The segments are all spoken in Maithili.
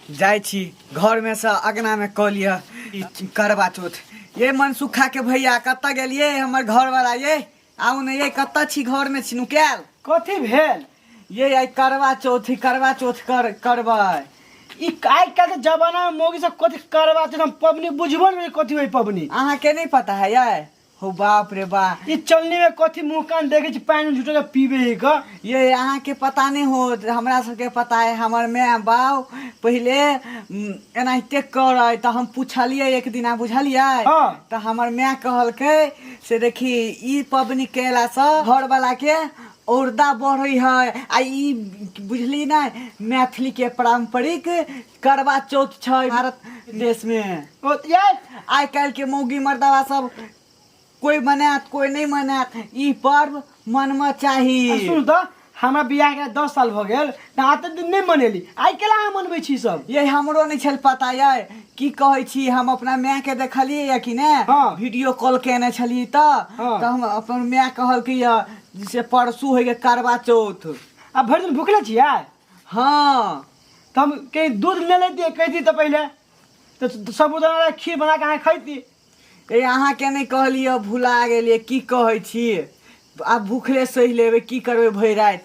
जाइ छी घरमे सँ अगनामे कऽ लिअ ई करबा चौथ। ये मनसुखा के भैया कतऽ गेलियै हमर घरवाला? ये आउ ने, ये कतऽ छी? घरमे छी नुकायल? कथी भेल ये? आइ करवा चौथ, करवा चौथ कर करबै। ई आइ काल्हि के जमाना में मौगी सब कथी करवा चौथ, हम पबनी बुझबो नहीं कथी होई पबनी। अहाँके नहीं पता है ये? हो बाप रे बा। ई चलनी में कथी मुंह कान देखे छी, पानि झूठो के पीबे है का? ये अहाँके पता नहीं हो, हमरा सबके पता है। हमर माय बाप पहिले एनाहिते करै, तऽ हम पुछलियै एक दिना, बुझलियै? हाँ। तऽ हमर माय कहलकै से देखी, ई पबनी केलासँ घरवाला के औरदा बढ़ै है। आ ई बुझली ने, मैथिली के पारंपरिक करवा चौथ छै भारत देश में। ओ ये आइ काल्हि के मौगी मर्दावा सब कोई मनायत, कोई नहीं मनायत, ई पर्व मनमे चाही। आ सुन तऽ, हमरा बियाह के 10 साल भऽ गेल तऽ आते दिन नहि मनेली, आइ केला अहाँ मनबै छी सब? ये हमरो नहीं छल पता। ये की कहै छी, हम अपना माय के देखलियै या कि ने? हाँ। वीडियो कॉल केने छलियै तऽ। हाँ। तऽ हम अपन माय कहलकै या से परसू होइके करवा चौथ। आ भरि दिन भुखले छियै? हाँ। तऽ हम कहीं दूध ले लेतियै, कहिती तऽ पहिले तऽ साबूदाना खीर बना कऽ अहाँ खैती। ए अहाँके नहि कहलियै, भुला गेलियै। की कहै छी, आब भूखले सहि लेबै, की करबै भरि राति?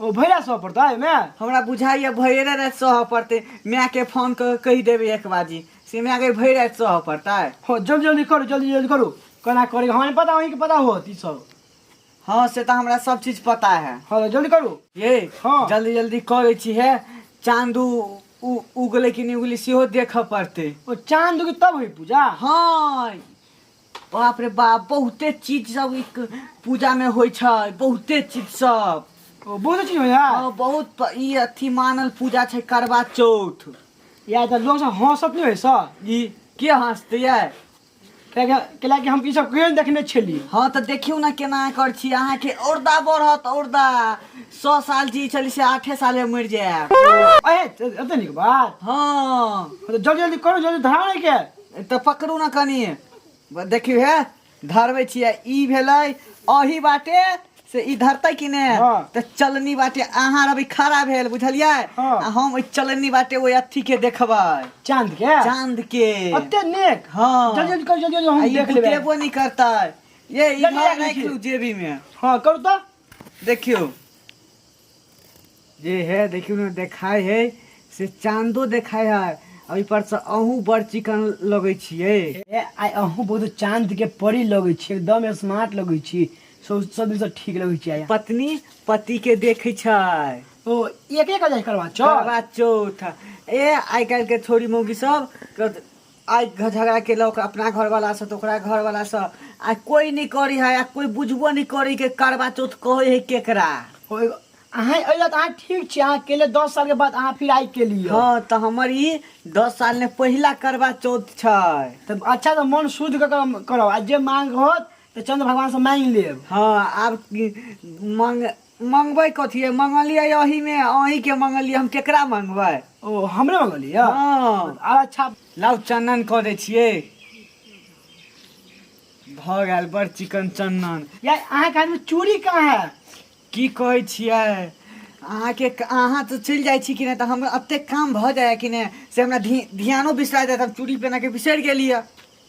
ओ भरि राति सहऽ पड़तै एहिमे? हमरा बुझाइए भरिए राति सहऽ पड़तै। मायके फोन कऽ कऽ कहि देबै एक बाजी से मायके भरि राति सहऽ पड़तै। हँ, जल्दी जल्दी करू, जल्दी जल्दी करू। केना करी हमरा नहि पता, अहीँके पता होत ई सब। हाँ, से तऽ हमरा सब चीज पता है। हँ, जल्दी करू। ये हाँ। जल्दी जल्दी करै छी। हे चाँद उगलै कि नहि उगलै सेहो देखऽ पड़तै। ओ चाँद उगी तब होई पूजा? हाँ, बाप रे बाप, बहुते चीज सब ई पूजा में होइ छै, बहुते चीज सब। ओ बहुत चीज होइया? हाँ, बहुत ई अथी मानल पूजा छै करवा चौथ। या तऽ लोग सब हँसत नहि होइ सर? ई के हँसतै ये? कैला कि हम ई सब कहियो नहि देखने छली। हाँ तऽ देखियौ ने केना कर छी। अहाँके औरदा बढ़त, औरदा। 100 साल जी छली से 8 साले मरि जायब। अहे एते नीक बात? हाँ। तऽ जल्दी जल्दी करू, जल्दी धरा नहि के। तऽ पकड़ू ने कनि, देखियौ हे धरबै छियै। ई भेलै अही बाटे से ई धरतै कि ने? हाँ। तऽ चलनी बाटे अहाँ रहबै खड़ा भेल, बुझलियै? हाँ। आ हम ओहि चलनी बाटे ओहि अथी के देखबै। चांद के? चांद के। अते नीक? हाँ। जल्दी जल्दी करू, जल्दी जल्दी, हम आ ई देख लेबै। बुतेबो नहि करतै ये ई। जल्दी घर राखि राखि लै लू जेबी में। हाँ, करू तऽ। देखियौ जे है, देखियौ ने देखाय है से चांदो देखाय है, ओहि पर से अहूँ बड़ चिकन लगै छियै। ए आइ अहूँ बहुत चांद के परी लगै छी, एकदम स्मार्ट लगै छी, सब सब दिनसँ ठीक लगै छी आइ। पत्नी पति के देखै छै। ओ एक एक हजार करवा चौथ? करवा चौथ। ए आइ काल्हि के छोरी मौगी सब आइ झगड़ा केलक अपना घरवाला से तऽ ओकरा घरवाला से, आ कोई नहीं करी है, आ कोई बुझबो नहीं करी के करवा चौथ कहै है केकरा। ओ अहाँ अइला तऽ अहाँ ठीक छी, अहाँ केले 10 साल के बाद अहाँ फिर आइ केलियै। हाँ, तऽ हमर ई 10 साल ने पहिला करवा चौथ छै। तऽ अच्छा, तऽ मन शुद्ध कऽ कऽ करब, आ जे मांग होत तऽ चंद्र भगवान से मांगि लेब। हाँ, आब मांग मंगबै कथी? मंगलियै अहीमे, अहीँके मंगलियै, हम केकरा मंगबै? ओ हमरे मंगलियै? हाँ। आर अच्छा। लाउ चन्दन कऽ दै छियै, भऽ गेल बड़ चिकन चन्दन। यार अहाँके हाथमे चूड़ी कहाँ है? की कहै छियै अहाँके, अहाँ तऽ चलि जाइ छी कि नहि, तऽ हमरा एतेक काम भऽ जाइए कि नहि से हमरा ध्यानो बिसरा जायत, हम चूड़ी पहिना के बिसरि गेलियै।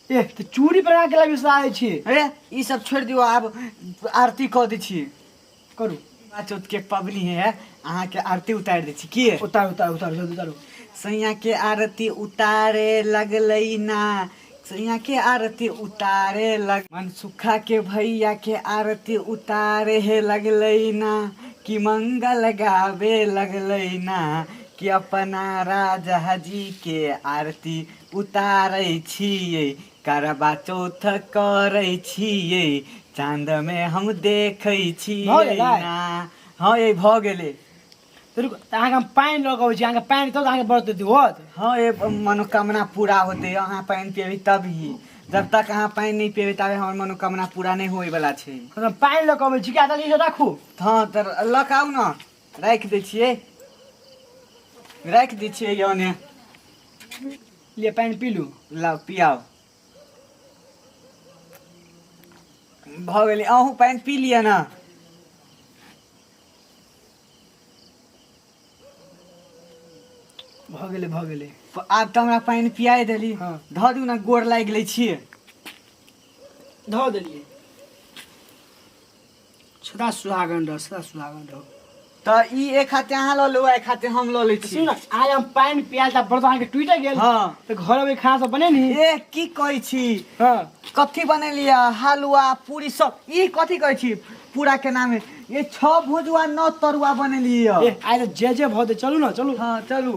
ए तऽ चूड़ी पहिना के बिसरा जाइ छी? अरे ई सब छोड़ि दियौ, आब आरती कऽ दै छी। करू। चौथ के पबनी है, अहाँके आरती उतारि दै छी की? उतारू उतारू उतारू, जल्दी उतारू। सैया के आरती उतारे लगलै ना, सैया के आरती उतारे लग, मनसुखा के भैया के आरती उतारे हे लगलै ना, कि मंगल गावे लगलै ना, कि अपना राजा जी के आरती उतारै छियै, करबा चौथ करै छियै, चाँद में हम देखै भऽ छियै गेलै? ना। हँ ये भऽ गेलै। तऽ रुकू, तऽ अहाँके हम पानि लऽ कऽ अबै छी, अहाँके पानि तब अहाँके व्रत होत। हाँ ये मनोकामना पूरा होतै अहाँ पानि पियबै तभी। जब तक अहाँ पानि नहि पियबै ताबे हमर मनोकामना पूरा नहि होइवला छै। हम पानि लऽ कऽ अबै छी, कि तऽ राखू। हँ, तऽ लऽ कऽ आउ ने, राखि दै छियै, राखि दै छियै यौने। लिअ पानि पी लू। लाउ पियाउ। भऽ गेलै, अहूँ पानि पी लिअ ने। भऽ गेलै भऽ गेलै। आब तऽ हमरा पानि पियाइ देली। हाँ। धऽ दियौ ने, गोर लागि लै छियै। धऽ देलियै। सदा सुहागन रह, सदा सुहागन रह। तऽ ई एक हाथे अहाँ लऽ लू, एक हाथे हम लऽ लै छी। सुन, आज हम पानि पियाल तऽ बर्तन अहाँके टूटि गेल। हाँ। तऽ घर अबै खाना सब बनेनी? ए की कहै छी? हाँ। कथी बनेलियै? हलुआ पूरी सब। ई कथी कहै छी पूरा के नाम? ये 6 भुजुआ 9 तरुआ बनेलियै। ए आइ तऽ जे जे भऽ चलू ने, चलू। हाँ चलू।